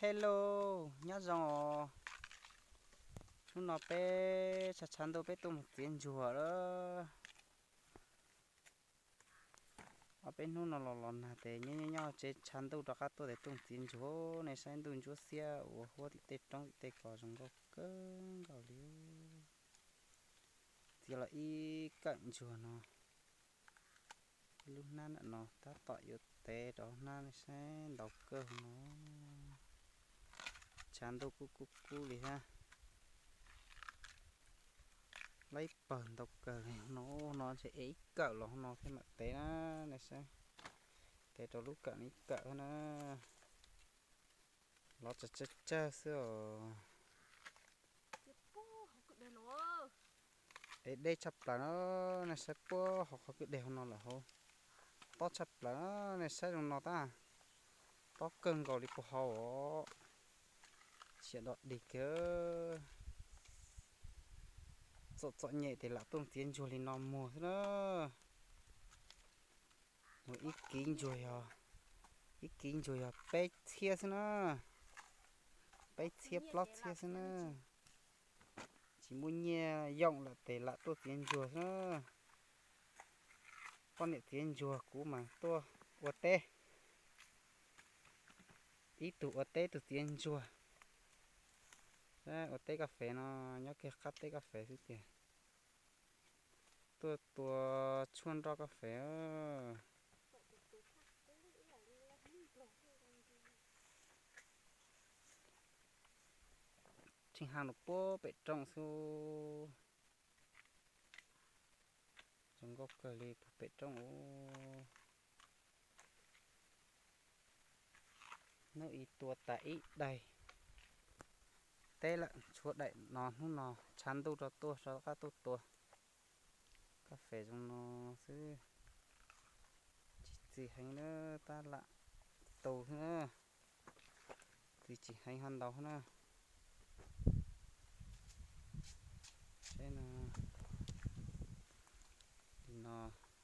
Hello, nyob zoo os. Hnub no peb tshav tshav ntuj peb tuaj mus txiav ntsuag lawm. Ob peb hnub no los los nag tes nyob nyob nyob tsev tshav ntuj rov qab tuaj tes tuaj mus txiav ntsuag. Nej saib ntuj ntsuab xiab ua huab tim tej roob tim tej ko zoo nkauj kawg nkaus li. Txiav los ib kawm ntsuag no. Ib lub hnab ntawm no tab tom yuav tev rau hnab, nej saib ntau kawg no. Tshav ntuj kub kub kub li thiab. Laib pawg ntau kawg li no, no ntshe ev ib kawm los no thiaj mam tev na. Nej saib, tev rau lub kawm no ib kawm thiab na. Los tsawg tsawg tsawg xwb os. Ev deb tshaj plaws na, nej saib puag hauv qhov kwj deg hauv no lawm hauv. Tob tshaj plaws na, nej saib zoo no tab. Tob kawg nkaus li puag hauv os. Tsis yog dog dig kiag. Txom txom nyem tes lam tuaj txiav ntsuag li no muag xwb na. Mus ib kiv ntsuag yog, ib kiv ntsuag yog peb txhiab xwb na. Peb txhiab plaub txhiab xwb na. Tsis muaj nyiaj yoom lawm tes lam tuaj txiav ntsuag xwb na. Poj niam txiav ntsuag kuv mas tuaj ua teb. Ib tug ua teb ib tug txiav ntsuag. Ua teb kas fes no, nyob kiag qab teb kas fes xwb tiag. Tuaj tua tshuaj nroj kas fes. Tseem haj no puag pem roob xwb. Zoo nkauj kawg li puag pem roob. Hnub ib tua tas ib daig teb lawm, tshuav daim no hnub no tshav ntuj rau tuaj rov qab tuaj tua. Kas fes zoo no xwb. Tsis txi heev na, tab lam tu xwb na. Txi tsis heev ho ntau na. Saib no, li no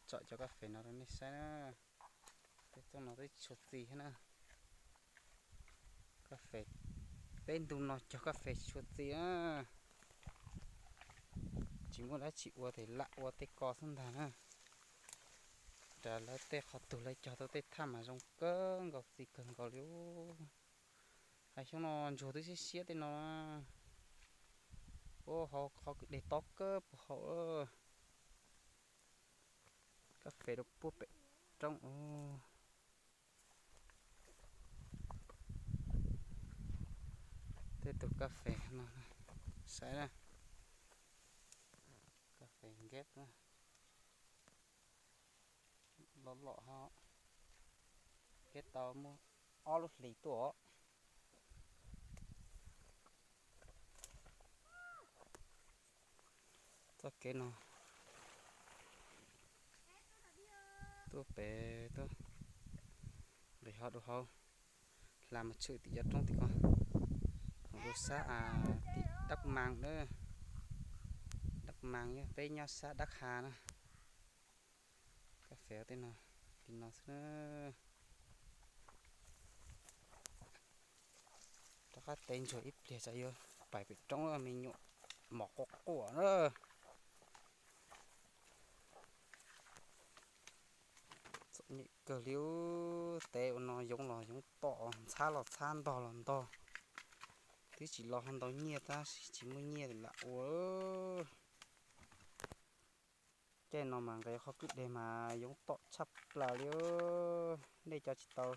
tsom cov kas fes no rau nej saib na. Tej txooj no twb tsis tshua txi thiab na. Kas fes, peb ntu no cog kas fes tsis tshua txi na. Tsis muaj dab tsi ua tes lam ua tej ko xwb ntag na. Ras lawv tej qhov tug lawv cog tau tej thaj mas zoo kawg nkaus txi kawg nkaus li. Hais xyoo no ntsuag twb siab siab tej no. Puag hauv qhov kwj deg tob kawg puag hauv. Kas fes rau puag pem roob. Tej tug kas fes no saib na. Kas fes nkeb na. Loj loj ho. Nkeb tau muaj ob lub hlis tuaj os. Txoj kev no tuaj pem tuaj nqis hauv dua hauv, hla mus tshwm tim cov roob tim ko, mus dua sab tim Dab Maas na. Dab Maas yog peb nyob sab Dab Ha na. Kas fes tej no, li no xwb na. Rov qab tev ntsuag ib pliag tsam yuav pais pem roob me nyuam mos quaj quaj na. Txom nyem kawg li, tev ua no yoov los yoov tom, ntxhab los ntxhab, ntog los ntog. Twb tsis los ho ntau nyiaj tab sis tsis muaj nyiaj lam ua. Caij no mas nqes qhov kwj deg mas yoov tom tshaj plaws li. Nej cov tsis tau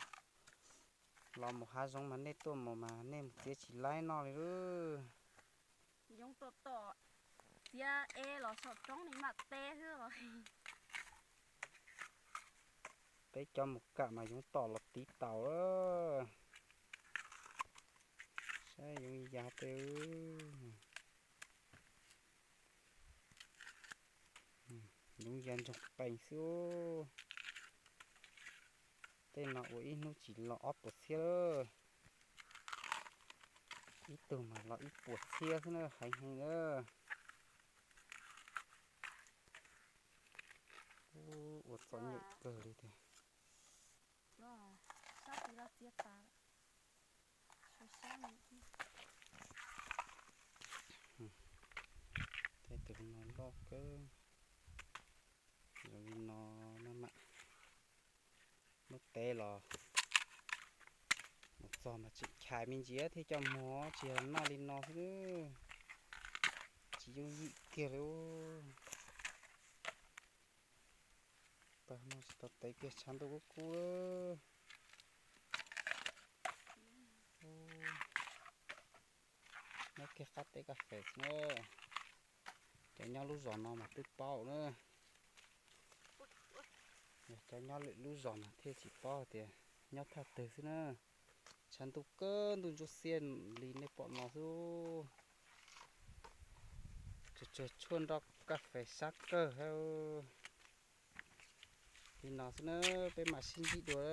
los mus hav zoov mas nej tuaj mus mas nej mus txiav tsis laib noj li lub. Yoov tom tom, txiav es los saum roob ni mam teb xwb os. Peb cov mus kam mas yoov tom los tiv taus. Saib yoov ya tej. Yoov ya ntsoog qees xwb. Tej no ua ib hnub tsis los ob puas txhiab lawm. Ib tug mas los ib puas txhiab xwb na, heev heev na. Ua txom nyem kawg li tiag. Sab tid los txiav tas, Zoo li no maj mam muab teb los, mus txog mas tseem chais me ntsis thiaj coj mus, tsis yog noj li no xwb, tsis yooj yim kiag li. Tag no tsis tau teb kiag, tshav ntuj kub kub lawm. Nyob kiag qab teb kas fes xwb na. Cov nyob lub zos no mas twb paub na. Yog cov nyob lwm lub zos mas thiaj tsis paub tias nyob thaj twg xwb na. Tshav ntuj kawg, ntuj ntsuab xiab li nej pom no xwb. Tshuav tshuaj nroj kas fes sab kawg. Li no xwb na, peb mam sib ntsib dua.